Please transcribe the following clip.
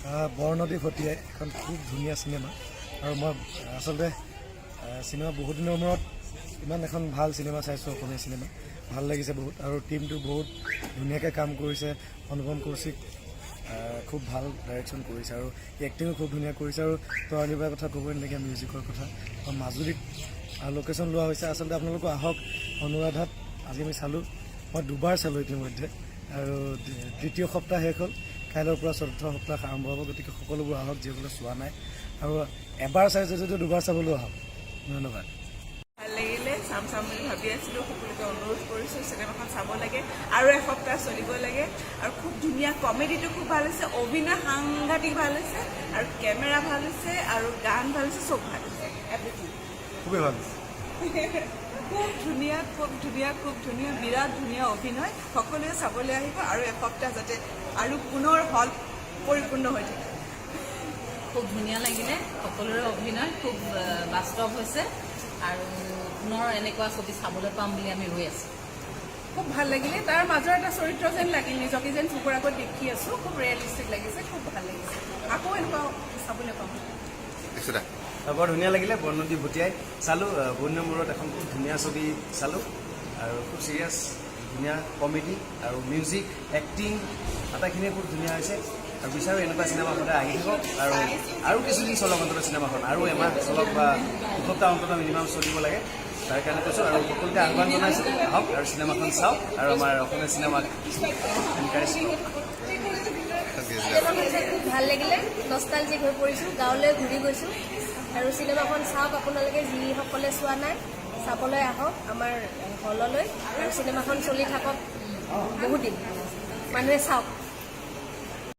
বৰনদী ভটিয়াই এখন খুব ধুনীয়া চিনেমা আৰু মই আচলতে চিনেমা বহুত দিনৰ মূৰত ইমান এখন ভাল চিনেমা চাইছোঁ। অসমীয়া চিনেমা ভাল লাগিছে বহুত আৰু টীমটো বহুত ধুনীয়াকৈ কাম কৰিছে। অনুপম কৌশিক খুব ভাল ডাইৰেকশ্যন কৰিছে আৰু এক্টিঙো খুব ধুনীয়া কৰিছে। আৰু তৰালী বাৰ কথা ক'বই নালাগে, মিউজিকৰ কথা। আৰু মাজুলীত লোকেশ্যন লোৱা হৈছে। আচলতে আপোনালোকো আহক অনুৰাধাত। আজি আমি চালোঁ, মই দুবাৰ চালোঁ ইতিমধ্যে আৰু তৃতীয় সপ্তাহ শেষ হ'ল। কাইলৈৰ পৰা চতুৰ্থ সপ্তাহ আৰম্ভ হ'ব। গতিকে সকলোবোৰ আহক, যিসকলে চোৱা নাই আৰু এবাৰ চাইছে যদিও দুবাৰ চাবলৈও আহক। ধন্যবাদ। ভাল লাগিলে। চাম চাম বুলি ভাবি আছিলোঁ। সকলোকে অনুৰোধ কৰিছোঁ, চিনেমাখন চাব লাগে আৰু এসপ্তাহ চলিব লাগে। আৰু খুব ধুনীয়া, কমেডিটো খুব ভাল হৈছে, অভিনয় সাংঘাতিক ভাল হৈছে আৰু কেমেৰা ভাল হৈছে আৰু গান ভাল হৈছে, চব ভাল হৈছে, এভৰিথিং। খুবেই ভাল। খুব ধুনীয়া, খুব ধুনীয়া, খুব ধুনীয়া, বিৰাট ধুনীয়া অভিনয়। সকলোৱে চাবলৈ আহিব আৰু এসপ্তাহ যাতে আৰু পুনৰ হল পৰিপূৰ্ণ হৈ থাকে। খুব ধুনীয়া লাগিলে। সকলোৰে অভিনয় খুব বাস্তৱ হৈছে আৰু পুনৰ এনেকুৱা ছবি চাবলৈ পাম বুলি আমি ৰৈ আছোঁ। খুব ভাল লাগিলে। তাৰ মাজৰ এটা চৰিত্ৰ যেন লাগিল, নিজকে যেন চকুৰ আগত দেখি আছো। খুব ৰিয়েলিষ্টিক লাগিছে, খুব ভাল লাগিছে। আকৌ এনেকুৱা চাবলৈ পাম। বৰ ধুনীয়া লাগিলে। বৰনদী ভটিয়াই চালোঁ। বহুত দিনৰ মূৰত এখন খুব ধুনীয়া ছবি চালোঁ আৰু খুব চিৰিয়াছ, ধুনীয়া কমেডি আৰু মিউজিক, এক্টিং আটাইখিনিয়ে খুব ধুনীয়া হৈছে। আৰু বিচাৰোঁ এনেকুৱা চিনেমা সদায় আহি থাকক আৰু আৰু কিছুদিন চলক অন্ততঃ চিনেমাখন, আৰু এমাহ চলক বা দুসপ্তাহ অন্ততঃ মিনিমাম চলিব লাগে। তাৰ কাৰণে কৈছোঁ আৰু সকলোকে আহ্বান জনাইছোঁ, আহক আৰু চিনেমাখন চাওক আৰু আমাৰ অসমীয়া চিনেমাক এনকাৰেজ কৰক। চিনেমাখন চাই খুব ভাল লাগিলে। নষ্টালজিক হৈ পৰিছোঁ, গাঁৱলৈ ঘূৰি গৈছোঁ। আৰু চিনেমাখন চাওক আপোনালোকে, যিসকলে চোৱা নাই চাবলৈ আহক আমাৰ হললৈ। আৰু চিনেমাখন চলি থাকক বহুত দিন, মানুহে চাওক।